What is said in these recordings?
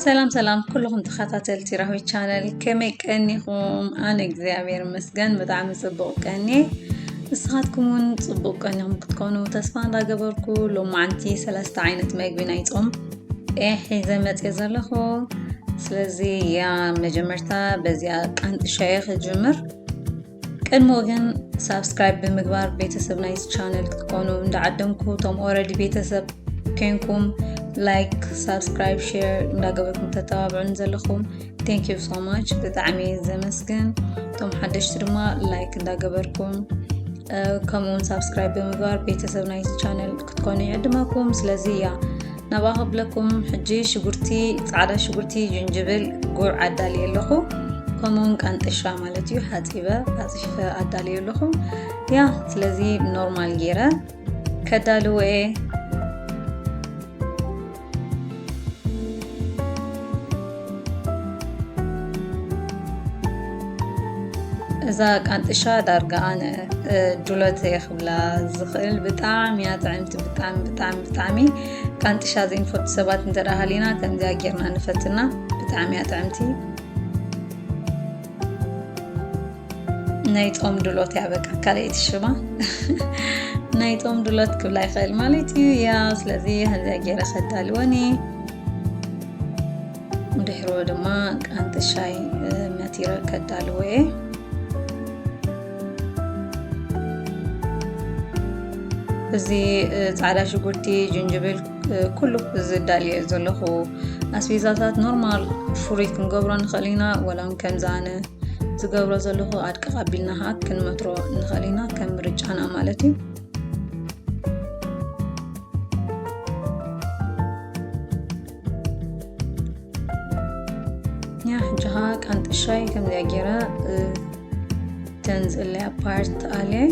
ሰላም ሰላም ኩልኹም ተኸታተልቲ ራህዊ ቻነል፣ ከመይ ቀኒኹም? ኣነ እግዚኣብሔር ይመስገን ብጣዕሚ ጽቡቕ ቀንየ። ንስኻትኩም እውን ጽቡቕ ቀኒኹም ክትኮኑ ተስፋ እንዳገበርኩ፣ ሎማዓንቲ ሰለስተ ዓይነት መግቢ ናይ ጾም እየ ሒዘ መጽየ ዘለኹ። ስለዚ ያ መጀመርታ በዚኣ ቃንጥሻ እየ ክጅምር። ቅድሞ ግን ሳብስክራይብ ብምግባር ቤተሰብ ናይዚ ቻነል ክትኮኑ እንዳዓደምኩ፣ እቶም ኦረዲ ቤተሰብ ኮንኩም ላይክ፣ ሳብስክራይብ፣ ሼር እንዳገበርኩም ተተባብዑን ዘለኹም thank you so much ብጣዕሚ ዘመስግን። እቶም ሓደሽቲ ድማ ላይክ እንዳገበርኩም ከምኡውን ሳብስክራይብ ብምግባር ቤተሰብ ናይዚ ቻነል ክትኮኑ ይዕድመኩም። ስለዚ ያ ናብኣ ከብለኩም። ሕጂ ሽጉርቲ፣ ጻዕዳ ሽጉርቲ፣ ጅንጅብል፣ ጉዕ ኣዳልየ ኣለኹ። ከምኡውን ቃንጥሻ ማለት እዩ፣ ሓጺበ ኣጽፊፈ ኣዳልየ ኣለኹ። ያ ስለዚ ኖርማል ገይረ ከዳልዎ እየ። እዛ ቃንጥሻ ዳርጋ ኣነ ዱለት እየ ክብላ ዝኽእል። ብጣዕሚ እያ ጥዕምቲ፣ ብጣዕሚ ብጣዕሚ ብጣዕሚ። ቃንጥሻ ዘይንፈቱ ሰባት እንተ ደኣ ሃሊና ከምዚኣ ጌርና ንፈትና። ብጣዕሚ እያ ጥዕምቲ። ናይ ጾም ድሎት እያ በቃ፣ ካልኣይቲ ሽማ ናይ ጾም ድሎት ክብላ ይኽእል ማለት እዩ። ያ ስለዚ ከምዚኣ ጌረ ከዳልወኒ ድሕሮ ድማ ቃንጥሻይ መቲረ ከዳልዎ እየ። እዚ ጻዕዳ ሽጉርቲ፣ ጅንጅብል፣ ኩሉ እዚ ዳልዮ ዘለኹ ኣስቤዛታት ኖርማል ፍሩይ ክንገብሮ ንኽእል ኢና። ወላ እውን ከምዚ ኣነ ዝገብሮ ዘለኹ ኣድቅቕ ኣቢልና ኸዓ ክንመትሮ ንኽእል ኢና፣ ከም ምርጫና ማለት እዩ። ያ ሕጂ ኸዓ ቃንጥሻይ ከምዚኣ ገይረ፣ እ፣ ተን ዝእለያ ፓርት ኣልየ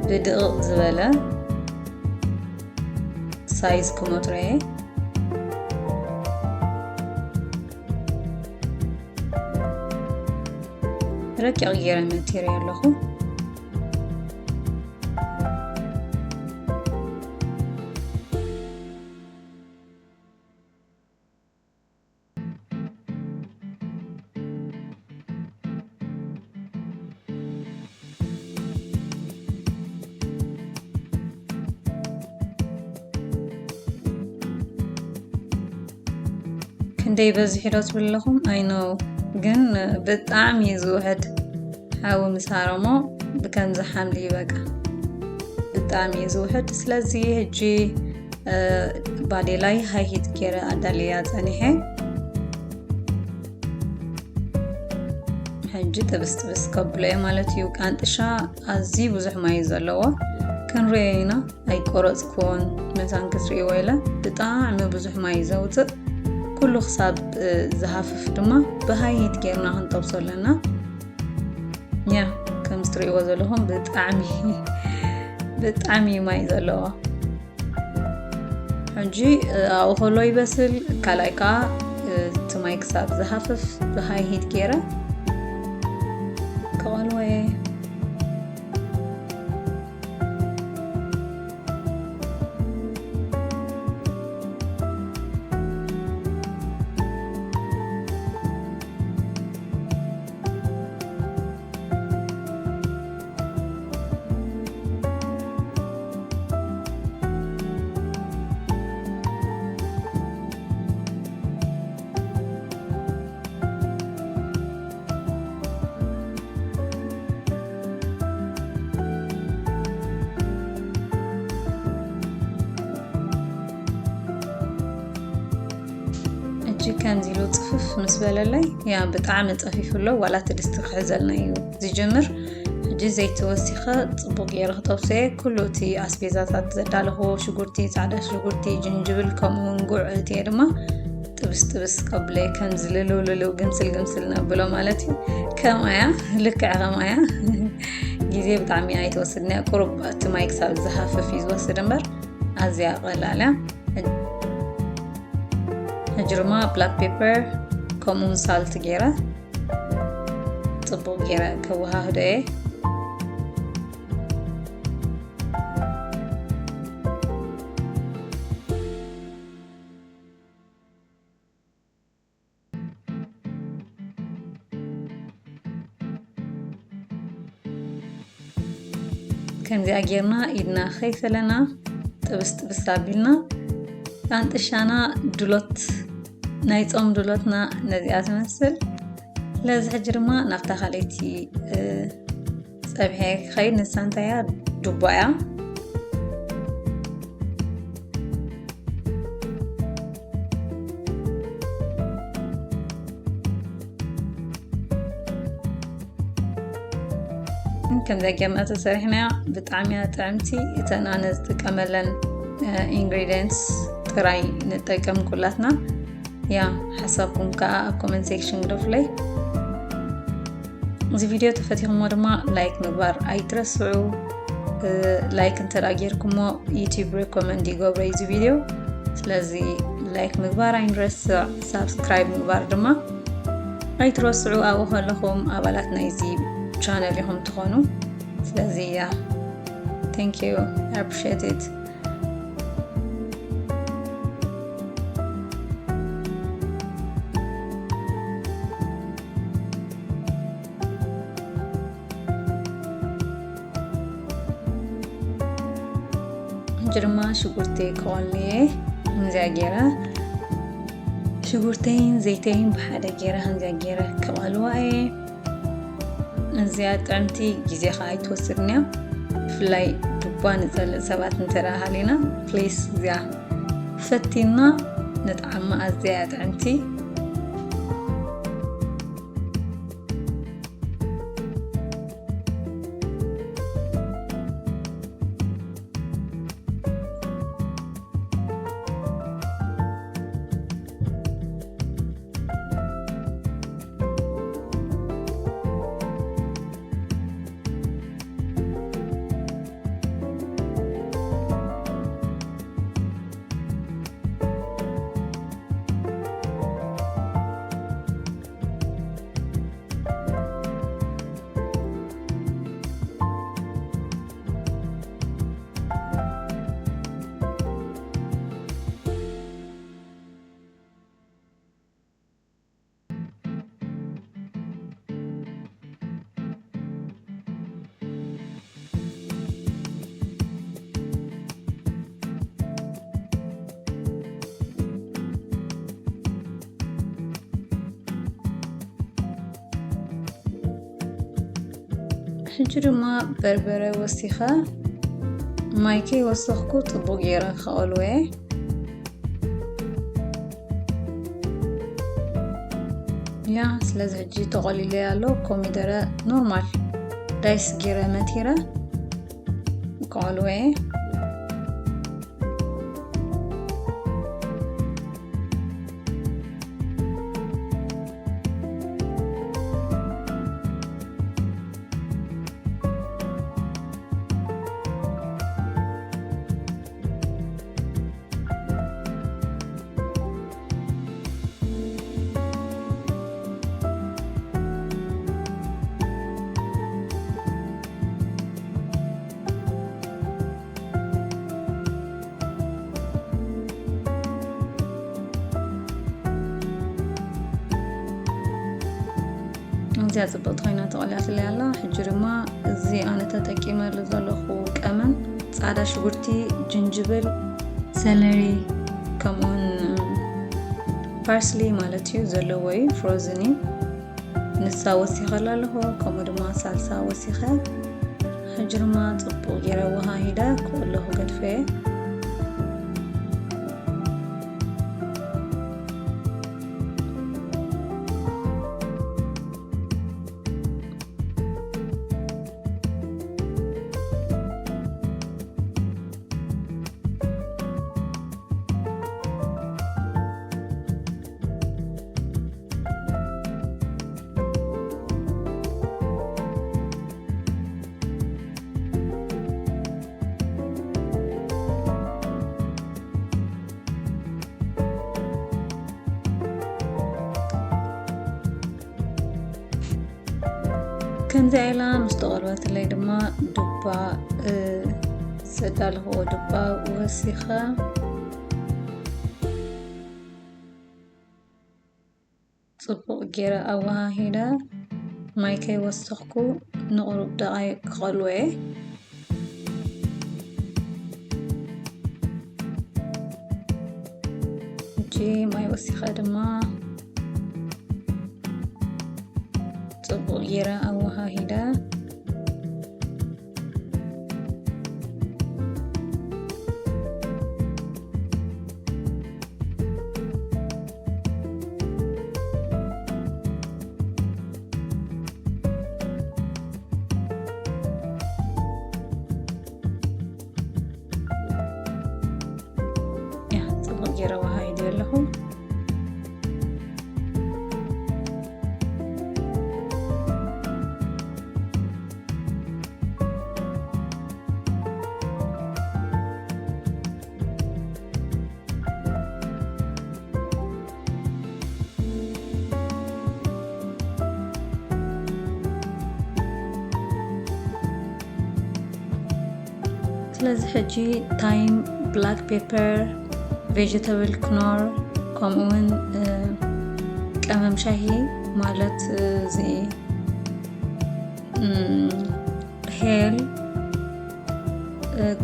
ብድቕቕ ዝበለ ሳይዝ ክመትሮ እየ። ረቂቕ ገይረ መቲረ ኣለኹ። ክንደይ በዚሑ ዶ ትብሉ ኣለኹም? I know፣ ግን ብጣዕሚ እዩ ዝውሕድ። ሓዊ ምስ ሃረሞ ብከምዚ ሓምሊ እዩ በቃ። ብጣዕሚ እዩ ዝውሕድ። ስለዚ ሕጂ፣ እ፣ ባዴላይ ሃይሂት ገይረ ኣዳልያ ጸኒሐ። ሕጂ ጥብስ ጥብስ ከብሎ እየ ማለት እዩ። ቃንጥሻ ኣዝዩ ብዙሕ ማይ እዩ ዘለዎ። ክንሪኦ ኢና። ኣይቆረጽኩዎን፣ መታን ክትርእይዎ ኢለ። ብጣዕሚ ብዙሕ ማይ እዩ ዘውጽእ። ኩሉ ክሳብ፣ እ፣ ዝሃፍፍ ድማ ብሃይሂት ጌርና ክንጠብሶ ኣለና። ያ፣ ከም እትርእይዎ ዘለኹም ብጣዕሚ፣ ብጣዕሚ እዩ ማይ ዘለዎ። ሕጂ፣ እ፣ ኣብኡ ከሎ ይበስል። ካልኣይ ከኣ፣ እ፣ እቲ ማይ ክሳብ ዝሃፍፍ ብሃይሂት ጌረ ክቐልዎ እየ። ሕጂ ከምዚ ኢሉ ጽፍፍ ምስ በለለይ፣ ያ ብጣዕሚ ጸፊፉ ኣሎ፣ ዋላ እቲ ድስቲ ክሕዘልና እዩ ዝጅምር። ሕጂ ዘይቲ ወሲኸ ጽቡቕ ገይረ ክጠብሶ እየ። ኩሉ እቲ ኣስቤዛታት ዘዳለኽዎ፣ ሽጉርቲ፣ ጻዕዳ ሽጉርቲ፣ ጅንጅብል፣ ከምኡ እውን ጉዕ እትየ ድማ ጥብስ ጥብስ ከብለ፣ ከምዚ ልልው ልልው፣ ግምስል ግምስል ነብሎ ማለት እዩ። ከምኣያ፣ ልክዕ ከምኣያ። ግዜ ብጣዕሚ ኣይትወስድን እያ። ቁሩብ እቲ ማይ ክሳብ ዝሃፍፍ እዩ ዝወስድ እምበር፣ ኣዝያ ቀላል እያ። ሕጂ ድማ ብላክ ፔፐር ከምኡውን ሳልት ገይረ፣ ጽቡቕ ገይረ ከወሃህዶ እየ። ከምዚኣ ጌርና ኢድና ከይፈለና ጥብስ ጥብስ ኣቢልና ቃንጥሻና ድሎት ናይ ጾም ድሎትና ነዚኣ ትመስል። ስለዚ ሕጂ ድማ ናብታ ካልኣይቲ ጸብሐ ክኸይድ። ንሳ እንታይ እያ? ዱባ እያ። ከምዚ ጌርና ተሰሪሕናያ ብጣዕሚ እያ ጥዕምቲ። እተን ኣነ ዝጥቀመለን ኢንግሪዲየንትስ ጥራይ ንጠቀም ኩላትና። ያ ሓሳብኩም ከዓ ኣብ ኮመንት ሴክሽን ግደፉለይ። እዚ ቪድዮ ተፈቲኹሞ ድማ ላይክ ምግባር ኣይትረስዑ። ላይክ እንተ ጌርኩሞ ዩቲዩብ ሪኮመንድ ይገብሮ እዚ ቪድዮ። ስለዚ ላይክ ምግባር ኣይንረስዕ፣ ሳብስክራይብ ምግባር ድማ ኣይትረስዑ። ኣብኡ ከለኹም ኣባላት ናይዚ ቻነል ኢኹም ትኾኑ። ስለዚ ያ thank you, I appreciate it. ሕጂ ድማ ሽጉርተይ ክቐልየ ከምዚኣ ገይረ ሽጉርተይን ዘይተይን ብሓደ ገይረ ከምዚኣ ገይረ ክቐልዋ እየ። እዚኣ ጥዕምቲ ግዜ ከዓ ኣይትወስድን እያ። ብፍላይ ዱባ ንፀልእ ሰባት እንተ ደኣ ሃሊና ፕሊስ እዚኣ ፈቲና ንጥዓማ። ኣዝያ እያ ጥዕምቲ። ሕጂ ድማ በርበረ ወሲኸ ማይ ከይወሰኽኩ ጽቡቕ ገይረ ከቐልዎ እየ። ያ ስለዚ ሕጂ ተቖሊለ ኣሎ። ኮሚደረ ኖርማል ዳይስ ገይረ መቲረ ከቐልዎ እየ። እዚኣ ጽብቕቲ ኮይና ተቐሊያትለይ ኣላ። ሕጂ ድማ እዚ ኣነ ተጠቂመሉ ዘለኹ ቀመም ጻዕዳ ሽጉርቲ፣ ጅንጅብል፣ ሰለሪ ከምኡውን ፓርስሊ ማለት እዩ ዘለዎ እዩ፣ ፍሮዝን እዩ። ንሳ ወሲኸላ ኣለኹ፣ ከምኡ ድማ ሳልሳ ወሲኸ። ሕጂ ድማ ጽቡቕ ገይረ ወሃሂደ ክቕሎ ክገድፎ እየ። ከምዚኣ ኢላ ምስ ተቐልወትለይ ድማ ዱባ፣ እ፣ ዘዳለኽዎ ዱባ ወሲኸ ጽቡቕ ገይረ ኣወሃሂደ ማይ ከይወሰኽኩ ንቑሩብ ደቓይቕ ክቐልዎ እየ። ማይ ወሲኸ ድማ ጽቡቕ ጌረ ኣወሃሂደ። ያ፣ ጽቡቕ ጌረ ወሃሂደ ኣለኹ። ስለዚ ሕጂ ታይም፣ ብላክ ፔፐር፣ ቬጀተብል ክኖር፣ ከምኡ እውን ቀመም ሻሂ ማለት እዚ ሄል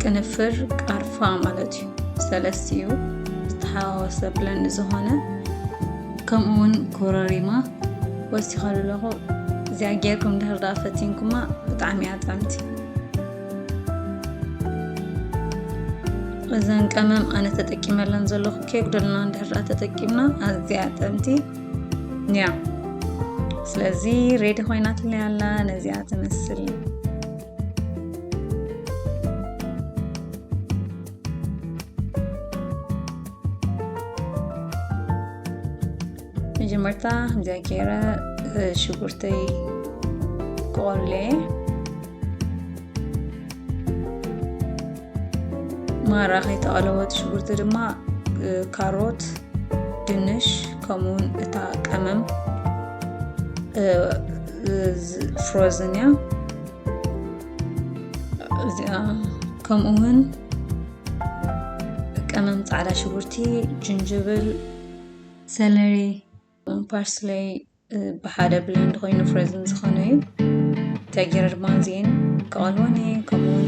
ቅንፍር ቃርፋ ማለት እዩ። ሰለስቲኡ ዝተሓዋወሰ ብለንድ ዝኾነ ከምኡ እውን ኮረሪማ ወሲኸሉ ኣለኹ። እዚኣ ጌርኩም ድሕር ደኣ ፈቲንኩማ ብጣዕሚ እያ ጥዕምቲ። እዘን ቀመም ኣነ ተጠቂመለን ዘለኹ ከየጉደልና እንድሕር ደኣ ተጠቂምና ኣዝያ ጥዕምቲ እያ። ስለዚ ሬዲ ኮይናትለይ ኣላ። ነዚኣ ትመስል። መጀመርታ ከምዚኣ ገይረ ሽጉርተይ ክቆሌ፣ ማራ ከይተቐለወት ሽጉርቲ ድማ ካሮት፣ ድንሽ፣ ከምኡውን እታ ቀመም ፍሮዝን እያ እዚኣ። ከምኡ እውን ቀመም ጻዕዳ ሽጉርቲ፣ ጅንጅብል፣ ሰለሪ፣ ፓርስለይ ብሓደ ብለንድ ኮይኑ ፍሮዝን ዝኾነ እዩ። ተጌረ ድማ እዚኤን ክቐልወን እየ። ከምኡ እውን